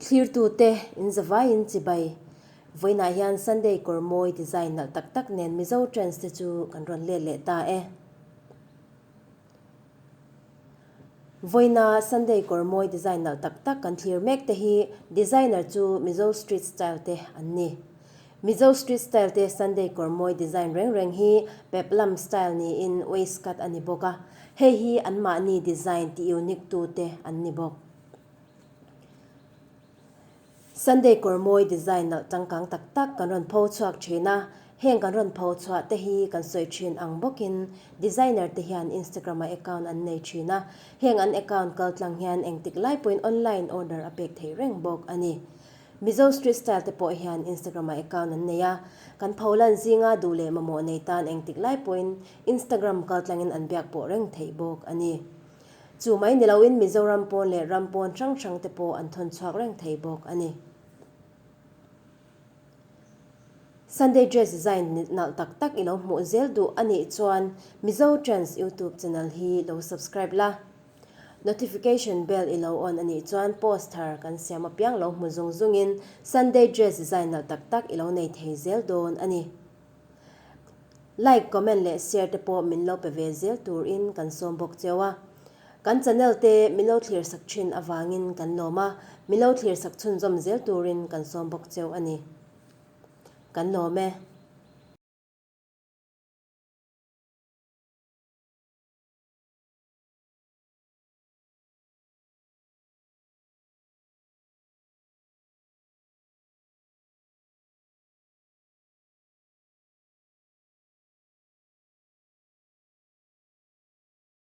Thlirtute in zavaiin chibai. Vawiinah hian Sunday kawr mawi design nalh tak tak nen Mizo trends te chu kan rawn let leh ta e. Vawiina Sunday kawr mawi design nalh tak tak kan thlir mek te hi designer chu Mizo street style te an ni. Mizo street style te Sunday kawr mawi design reng reng hi peplum style niin waist cut a ni bawk a, hei hi anmahni design ti unique tu te an ni bawk. Sunday kawr mawi design nalh changkang tak tak kan rawn pho chhuak thin a, heng kan rawn pho chhuah te hi kan sawi thin ang bawkin designer te hian Instagram ah account an nei thin a, heng an account kal tlang hian engtik lai pawhin online order a pek theih reng bawk a ni. Mizo street style te pawh hian Instagram ah account an nei a, kan pho lan zinga duh leh mamawh nei tan engtik lai pawhin Instagram kal tlangin an biak pawh reng theih bawk a ni. Chu mai ni loin Mizoram pawn leh ram pawn hrang hrang te pawh an thawn chhuak reng thei bawk a ni. Sunday dress design nalh tak tak i lo hmuh zel duh a nih chuan Mizo Trends YouTube channel hi lo subscribe la. Notification bell i lo on a nih chuan post thar kan siam apiang lo hmu zung zungin Sunday dress design nalh tak tak i lo nei thei zel dawn a ni. Like, comment leh share te pawh min lo pe ve zel turin kan sawm bawk cheu a. Kan channel te min lo thlir sak thin avangin kan lawm a, min lo thlir sak chhunzawm zel turin kan sawm bawk cheu a ni. Kan lawm e.